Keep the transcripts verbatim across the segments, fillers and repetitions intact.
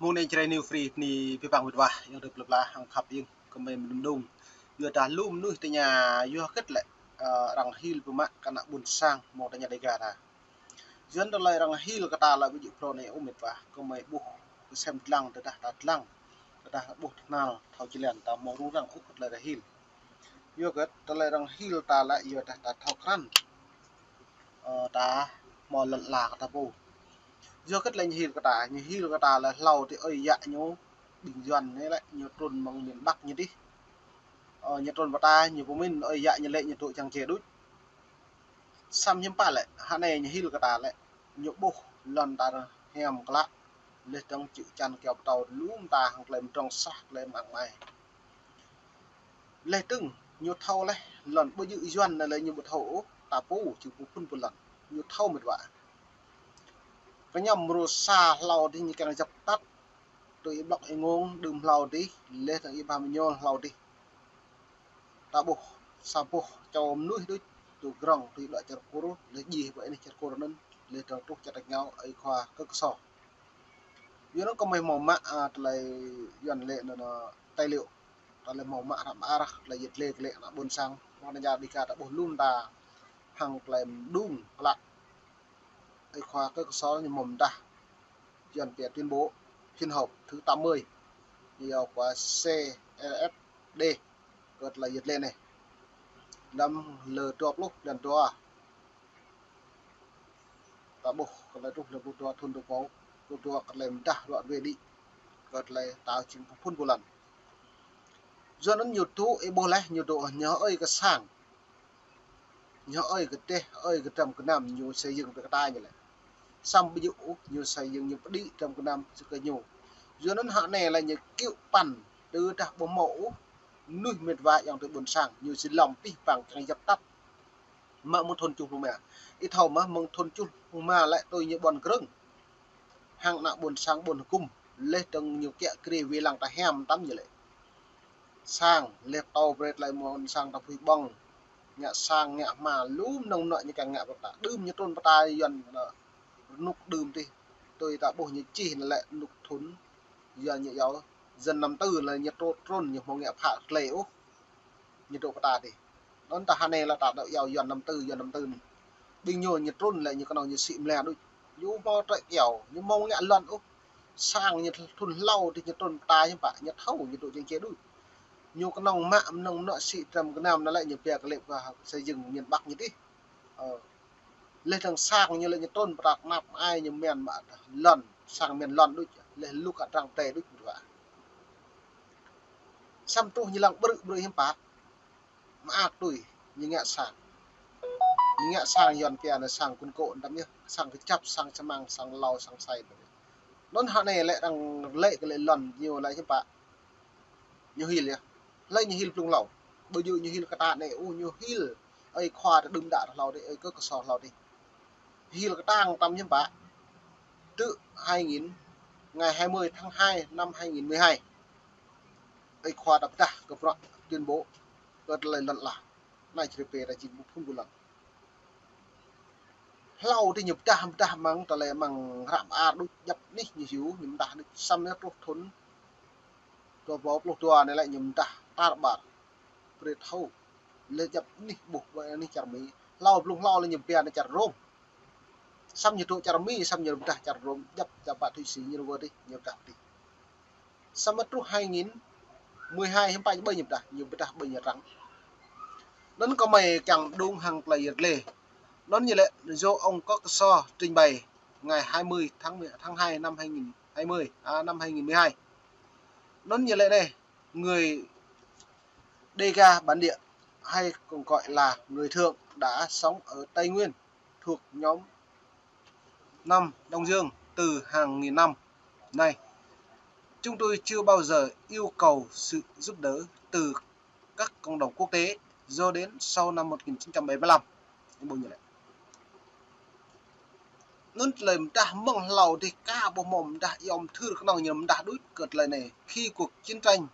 Mơ̆ng anai Jrai New Free anai pơpă wơ̆t wa, ayŏng adơi plơi pla hăng khăp ing kơ mơi mơ̆n mơdung. Yua dah lu mơnuih tơña yua hơget lĕ, ơ, arăng hil pơmă kơ ană ƀôn sang mơ̆ng tơña Dega ta. Yua anŭn tơlơi arăng hil kơ ta lĕ ƀu djơ̆ phrâo anai ôh mĕt wa, kơ mơi ƀuh kơsem dlăng tơdah ta dlăng, tơdah ƀuh tơhnal thâo jơlan ta hmâo rŭng răng ôh kơ tơlơi arăng hil. Yua hơget tơlơi arăng hil ta lĕ yua dah ta thâo krăn, ơ, ta hmâo lŏn ala kơ ta pô. Yua hơget lĕ ñu hil kơ ta, ñu hil kơ ta lĕ hlâo adih ơi yă ñu ƀing Yuan anai lĕ ñu trŭn mơ̆ng miền Bắc ñu adih. Ơ, ñu trŭn pơ ta ñu pơmĭn ơi yă ñu lĕ ñu dŏ čang če đôč. Samơ̆ hiư̆m pă lĕ, hơnai ñu hil kơ ta lĕ, ñu ƀuh lŏn ta hiam klă, laih dơ̆ng čư̆ čan kiao pơtâo lu mơta hăng tơlơi mơdrŏng sah tơlơi mơak mai. Laih dơ̆ng ñu thâo laih, lŏn ƀu djơ̆ Yuan anai lĕ ñu ƀu thâo ôh, ta pô či pơphun pơ lŏn. Ñu thâo mĕt wa. Kơñăm mrô sa hlâo adih ñu kiăng djăp tăt, tui ih blŏk ih ngông đưm hlâo adih, laih dơ̆ng ih ba mơñol hlâo adih. Ta ƀuh, sa boh čô mơnuih đôč, tui grŏng, tui đuaĭ čar Kur, laih djai ƀơi anih čar Kur anŭn, laih dơ̆ng truh čar tač rơngiao, ơi khua kơ kơsô. Yua anŭn kơ mơi hmâo mă, a, tơlơi Yuan lĕ anŭn, anŭn, tài liệu. Tơlơi hmâo mă hră mơar, tơlơi yet lĕ kơ lĕ ană ƀôn sang, mơ̆ng anai Dega ta ƀuh lu mơta hăng tơlơi mơdung klă. Ơi khua kơ kơsô ñu hmâo mơdah Yuan pia tuyên bố phiên họp thứ tám mươi, ñu yua kơ C L S D, kơ tơlơi yet lĕ anai. Lăm lơ dua pluh blan dua. Ta ƀuh kơ tơlơi truh lơ pluh dua thŭn dua rơbâo pluh dua kơ tơlơi mơdah ruă ruê đĭ. Kơ tơlơi ta či pơphun pơ lŏn. Yua anŭn ñu dŏ ih ƀuh laih, ñu dŏ ñu hơi kơ sang. Ñu hơi kơ dêh, hơi kơ dram gơnam ñu xây dựng pơ kơ ta ñu lĕ. Samơ̆ ƀu djơ̆ ôh ñu xây dựng ñu pơđĭ dram gơnam kơ ñu. Yua anŭn hơnai lĕ ñu kiu păn, tơdah ƀu hmâo ôh mơnuih mĕt wa ayŏng adơi ƀôn sang, ñu či lŏm pih pang kiăng djăp tăt. Mă mơ̆ng thŭn tơjuh pluh rơma. Ih thâo mơ̆ mơ̆ng thŭn tơjuh pluh rơma lĕ tui ñu ƀuăn krơ̆ng. Hăng ană ƀôn sang ƀuăn hơkŭm, laih dơ̆ng ñu kiă kriê wai lăng ta hiam tăm ñu lĕ. Sang, laih pơtô brơi tơlơi mơ̆ng sang ta pui ƀơ̆ng. Ngă sang, ngă hma, lu mơnơ̆ng mơnuă ñu kiăng ngă pơ ta. Đưm ñu trŭn pơ ta Yuan, ơ, rơnŭk đưm adih. Tui ta ƀuh ñu čih anai lĕ rơnŭk thŭn Yuan ñu iâu dân năm tư lĕ ñu trŭn, trŭn ñu hmâo ngă phă tơlơi ôh. Ñu dŏ pơ ta adih. Anŭn ta hơnai lĕ ta dŏ iâu Yuan năm tư, Yuan năm tư anŭn. Ƀing ñu ñu trŭn lĕ ñu kơnơ̆ng ñu sĭ mơla đôč. Ñu hmâo trĕ kiao, ñu hmâo ngă lŏn ôh. Sang ñu thŭn hlâo adih ñu trŭn pơ ta hiư̆m pă, ñu thâo ñu dŏ čang če đôč. Ñu kơnơ̆ng mă mơnơ̆ng mơnuă sĭ dram gơnam anai lĕ ñu pia kơ lĕ kơ xây dựng miền Bắc ñu adih. Ơ. Laih dơ̆ng sang ñu lĕ ñu trŭn pơ ta kơnăp ai ñu mian mă lŏn, sang mian lŏn đôč, laih lu kơ arăng tơdơi đôč mơ̆n wa. Samơ̆ truh ñu lăng ƀrư̆ ƀrư̆ hiư̆m pă, mơak tui, ñu ngă sang. Ñu ngă sang Yuan pia anai sang kŭn kô̆ tăm yơh, sang kơjăp, sang čơmang, sang hlâo, sang sai. Anŭn hơnai lĕ arăng lĕ kơ lĕ lŏn ñu lĕ hiư̆m pă. Ñu hil yơh. Hlơi ñu hil blung hlâo. Ƀu djơ̆ ñu hil kơ ta anai ôh, ñu hil ơi khua ta đưm đă hlâo adih, ơi kơ kơsô hlâo adih. Hil kơ ta tăm hiư̆m pă. Tơ hai nghìn, ngày hai mươi tháng hai năm hai nghìn mười hai. Ơi khua ta pơdah kơ bruă tuyên bố kơ tơlơi lŏn ala. Anai črê pê ta či pơphun pơ lŏn. Hlâo adih ñu pơdah, pơdah mơ̆ng tơlơi mơ̆ng hră mơar đôč djăp anih ñu hyu, ñu pơdah anih samơ̆ truh thŭn dua rơbâo pluh dua anai lĕ ñu pơdah tar ƀar. Brơi thâo. Lĕ djăp anih ƀuh ƀơi anih čar Mi. Hlâo blung hlâo lĕ ñu pia anai čar Rôm. Samơ̆ ñu dŏ čar Mi, samơ̆ ñu pơdah čar Rôm, djăp čar pă Thụy Sĩ ñu rơwơ adih, ñu pơdah adih. Samơ̆ truh hai nghìn mười hai hiư̆m pă ƀơi ñu pơdah, ñu pơdah ƀơi ñu răng. Anŭn kơ mơi kiăng mơdung hăng tơlơi yet lĕ. Anŭn ñu lĕ do ông Kok Kso trình bày ngày hai mươi tháng, tháng hai năm hai nghìn hai mươi, à, năm hai nghìn mười hai. Anŭn ñu lĕ anai, người Đêga bản địa hay còn gọi là người Thượng đã sống ở Tây Nguyên thuộc nhóm năm Đông Dương từ hàng nghìn năm nay. Chúng tôi chưa bao giờ yêu cầu sự giúp đỡ từ các cộng đồng quốc tế cho đến sau năm một nghìn chín trăm bảy mươi lăm. Ƀu ñu lĕ. Anŭn tơlơi pơdah mơ̆ng hlâo adih ka ƀuh mơ̆ pơdah iâu mơthưr kơnơ̆ng ñu pơdah đôč kơ tơlơi anai. Khi cuộc chiến tranh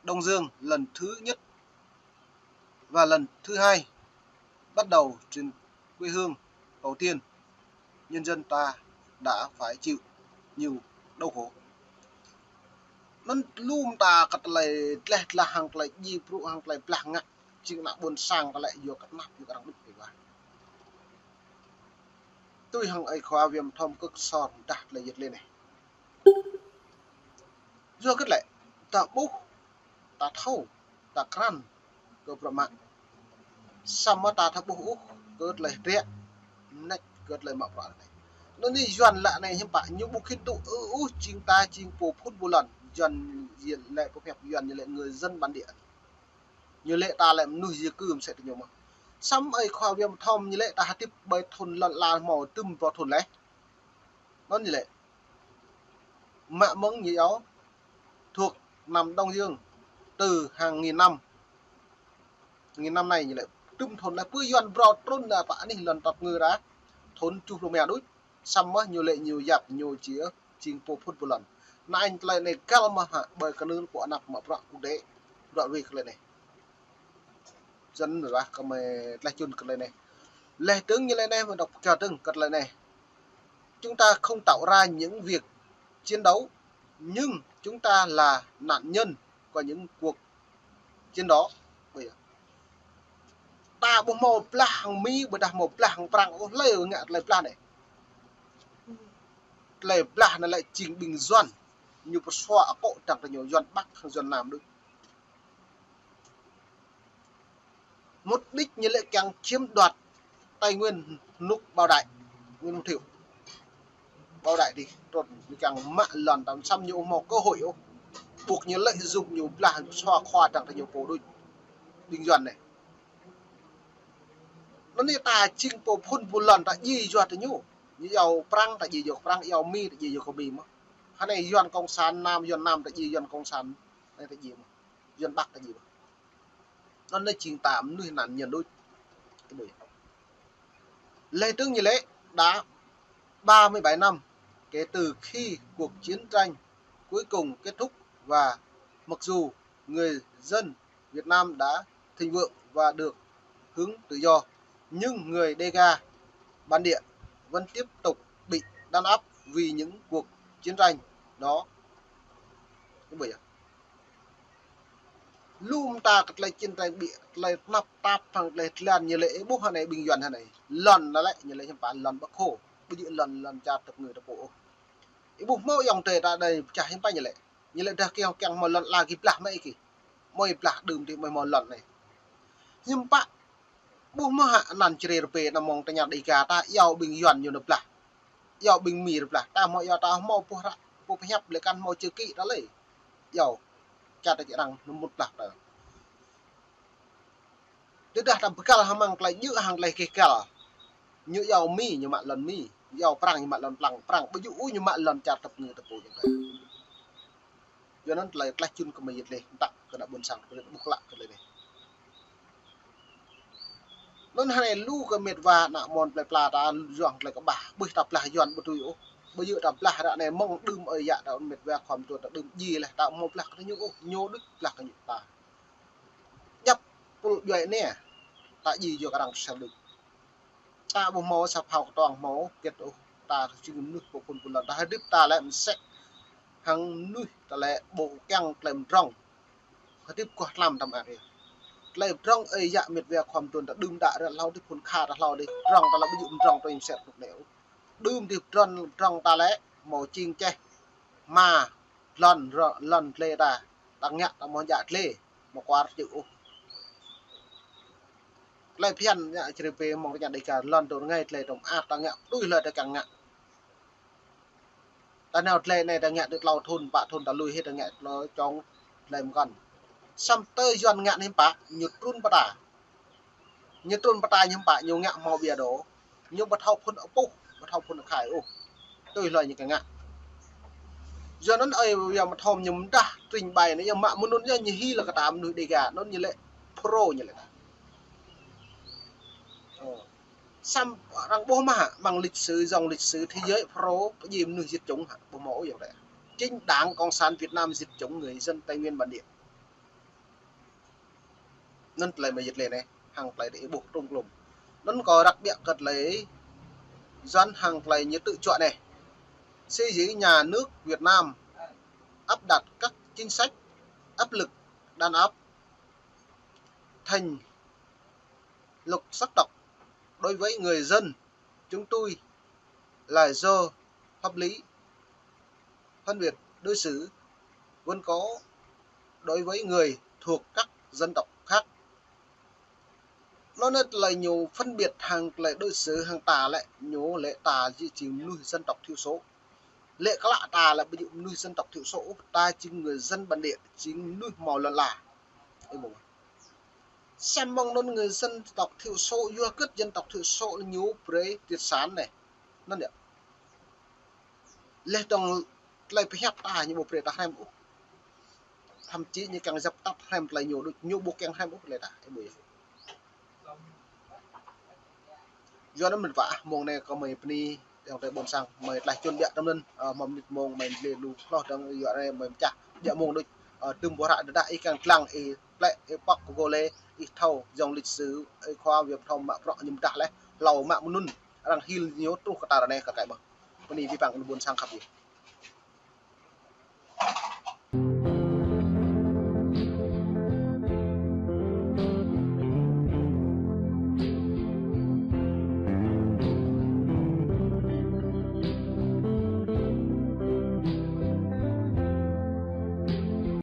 Đông Dương lần thứ nhất và lần thứ hai bắt đầu trên quê hương tổ tiên, nhân dân ta đã phải chịu nhiều đau khổ. Anŭn lŏm ta kơ tơlơi tlaih tlaih hăng tơlơi djai brŭ hăng tơlơi blah ngă. Jing ană ƀôn sang tơlơi yua kơ tơnap yua kơ arăng đôč ƀơi wa. Tui hăng ơi khua Viêm Thom kơk sor dah tơlơi yơh tơlơi anai. Yua kơ tơlơi ta ƀuh, ta thâo, ta krăn kơ bruă mă. Samơ̆ ta thâo ƀuh ôh kơ tơlơi hơdră, mơneč kơ tơlơi mă bruă anai. Anŭn anai Yuan lă anai hiư̆m pă ñu ƀu khĭn tŭ ư ôh jing ta jing pô phŭn pô lŏn. Yuan ñu lĕ pơhiăp Yuan ñu lĕ người dân bản địa. Ñu lĕ ta lĕ mơnuih di cư mơsĕ tơ ñu mơ̆n. Samơ̆ ơi khua Viêm Thom ñu lĕ ta hơdip ƀơi thŭn lŏn ala hmâo tơm pô thŭn leh. Anŭn ñu lĕ. Mă mơ̆ng ñu yua thuộc năm Đông Dương từ hàng nghìn năm. Nghìn năm nay ñu lĕ tơm thŭn leh pơ Yuan brô trŭn đa pă anih lŏn tơp ngư đa thŭn tơjuh pluh rơma đôč. Samơ̆ ñu lĕ ñu yap ñu či jing pô phŭn pô lŏn. Anŭn tơlơi anai găl mơ̆ hă ƀơi kơnưl pô anăp mă bruă quốc tế, bruă wê kơ tơlơi anai. Dân mơ̆ wah kơ mơi tlaih čun kơ tơlơi anai. Leh dơ̆ng ñu lĕ anai mơi đŏk pơkă dơ̆ng kơ tơlơi anai. Chúng ta không tạo ra những việc chiến đấu, nhưng chúng ta là nạn nhân của những cuộc chiến đó. Ƀơi yơh. Ta ƀu hmâo blah hăng Mi, ƀôdah hmâo blah hăng Prăng ôh, hlơi ngă tơlơi blah anai. Tơlơi blah anai lĕ jing ƀing Yuan. Ñu pơsua akŏ dăng tơ ñu Yuan Bắc hăng Yuan Nam đôč. Mục đích ñu lĕ kiăng chiếm đoạt Tây Nguyên hnŭk Bảo Đại, Nguyễn Văn Thiệu. Bảo Đại đi, trŭn ñu kiăng mă lŏn ta samơ̆ ñu ƀu hmâo cơ hội ôh. Buộc ñu lợi dụng ñu blah pơsua akŏ dăng tơ ñu pô đôč. Ƀing Yuan anai. Anŭn anai ta jing pô phŭn pô lŏn ta djai yua tơ ñu. Ñu iâu Prăng ta djai yua kơ Prăng, iâu Mi ta djai yua kơ Mi mơ̆n. Hơnai Yuan Cộng sản Nam, Yuan Nam ta djai Yuan Cộng sản anai ta djai mơ̆n. Yuan Bắc ta djai mơ̆n. Anŭn anai jing ta mơnuih nạn nhân đôč. Leh dơ̆ng ñu lĕ đã ba mươi bảy năm kể từ khi cuộc chiến tranh cuối cùng kết thúc và mặc dù người dân Việt Nam đã thịnh vượng và được hưởng tự do, nhưng người Đêga bản địa vẫn tiếp tục bị đàn áp vì những cuộc chiến tranh đó. Lŏm ta kơ tơlơi chiến tranh ƀiă, tơlơi tơnap tap hăng tơlơi tlan ñu lĕ ih ƀuh hơnai ƀing Yuan hơnai. Lŏn anai lĕ ñu lĕ hiư̆m pă lŏn Bắc Hồ. Ƀu djơ̆ lŏn, lŏn čar tơp ngư tơpŭ ôh. Ih ƀuh hmâo ayŏng adơi ta đơi pơčah hiư̆m pă ñu lĕ. Ñu lĕ dah kiăng, kiăng hmâo lŏn ala gih blah mơ̆ ih gih. Hmâo ih blah đưm dih mơ̆ hmâo lŏn anai. Hiư̆m pă ƀuh mơ̆ hă anăn čơrê rơbê anăn mơ̆ng tơña Đêga ta iâu ƀing Yuan ñu nao blah. Iâu ƀing Mi nao blah. Ta hmâo iâu ta hmâo pô hră, pô pơhiăp lĕ kăn hmâo chữ ký ta lĕ. Iâu. Čar ta či arăng nao mŭt blah ta. Tơdah ta pơgăl hăng mơ̆ng tơlơi djơ̆ hăng tơlơi keh găl. Ñu iâu Mi, ñu mă lŏn Mi. Iâu Prăng, ñu mă lŏn Prăng. Prăng ƀu djơ̆ ôh ñu mă lŏn čar tơp ngư tơpŭ jing ta. Yua anŭn tơlơi tlaih čun kơ mơi yơh tơlơi, tă kơ ană ƀôn sang tơlơi ƀuh klă kơ tơlơi anai. Anŭn hơnai lu kơ met wa ană mon plơi pla ta yua tơlơi kơƀah, ƀuh ta blah Yuan ƀu tui ôh. Ƀu djơ̆ ta blah ră anai mơ̆ng đưm ơi yă ta met wa khŏm tuan ta đưm djai leh ta hmâo blah kơ ñu ôh, ñu đôč blah kơ ñu ta. Djăp pul djuai anai, ta djai yua kơ arăng sel đôč. Ta ƀu hmâo sa phao kơtuang hmâo kĕt ôh, ta jing mơnuih pô phŭn pô lŏn, ta hơdip ta lĕ mơsĕ hăng mơnuih ta lĕ ƀu kiăng tơlơi mdrŏng. Hơdip kuah tlam tăm ar yơh. Tơlơi mdrŏng ơi yă met wa khŏm tuan ta đưm đă ră hlâo dih phŭn kha ta hlâo dih, mdrŏng ta lĕ ƀu djơ̆ mdrŏng tui mơsĕ rơnŭk anai ôh. Đưm dih mdrŏng, mdrŏng ta lĕ hmâo čing čeh, hma, lŏn, lŏn dlê ta, ta ngă ta hmâo djă dlê, hmâo kuar čư̆ ôh. Tơlơi phiăn ngă čơrê pê mơ̆ng tơña Đêga lŏn tơ rơngai dlê tơ mơak ta ngă tui hlơi ta kiăng ngă. Ta nao dlê anai ta ngă tơ tlâo thŭn, pă thŭn ta lui hĭ ta ngă tlâo čŏng dlê mơkăn. Samơ̆ tơ Yuan ngă anai hiư̆m pă, ñu trŭn pơ ta. Ñu trŭn pơ ta ñu hiư̆m pă, ñu ngă hmâo ƀiă đô. Ñu ƀu thâo phŭn apuh, ƀu thâo phŭn akhai ôh. Tui hlơi ñu kiăng ngă. Yua anŭn ơi Yuan mơthom ñu mơdah trình bày anai, yua mă mơnŭn yơh ñu hil kơ ta mơnuih Đêga, anŭn ñu lĕ pro ñu lĕ ta. Ơ. Samơ̆ arăng ƀuh mơ̆ hă, mơ̆ng lịch sử, dòng lịch sử thế giới pro, pơdjai mơnuih diệt chủng hă, ƀuh mơ̆ ôh yơh lĕ. Chính Đảng Cộng sản Việt Nam diệt chủng người dân Tây Nguyên bản địa. Anŭn tơlơi mơi yơh tơlơi anai, hăng tơlơi ih ƀuh trŭm klŭm. Anŭn kâo răk ƀiă kơ tơlơi Yuan hăng tơlơi ñu tŭ čuă anai. Sở dĩ nhà nước Việt Nam áp đặt các Chính sách áp lực đàn áp thành luật sắc tộc đối với người dân chúng tôi là do pháp lý phân biệt đối xử vốn có đối với người thuộc các dân tộc khác. Anŭn yơh tơlơi ñu phân biệt hăng tơlơi đối xử hăng ta lĕ, ñu lĕ ta jing mơnuih dân tộc thiểu số. Lĕ klă ta lĕ ƀu djơ̆ mơnuih dân tộc thiểu số, ta jing người dân bản địa, jing mơnuih hmâo lŏn ala. Ơ ƀuh. Samơ̆ mơ̆ng anŭn người dân tộc thiểu số, yua kơ dân tộc thiểu số ñu brơi triệt sản anai. Anŭn yơh. Laih dơ̆ng tơlơi pơhiăp ta ñu ƀu brơi ta hrăm ôh. Thậm chí ñu kiăng dập tắt hrăm tơlơi ñu đôč, ñu ƀu kiăng hrăm ôh tơlơi ta. Ơ ƀuh yơh. Yua anŭn mơ̆n pă, mông anai kâo mơi bơni, ayŏng adơi ƀôn sang, mơi tlaih čun biă tơm anŭn, ơ, mơ̆ng mơnit mông mơi lĕ lu hloh dơ̆ng, yua anai mơi pơčah biă mông đôč, ơ, tơm ƀuh ră tơdah ih kiăng lăng, ih plĕ, ih pŏk kơ gô lĕ, ih thâo, yŏng lịch sử, ih khua Việt Nam mă bruă ñu pơdah laih, hlâo mă mơnŭn, arăng hil ñu truh kơ ta ră anai kơ kơi ƀuh. Bơni abih bang ƀôn sang khăp yơh.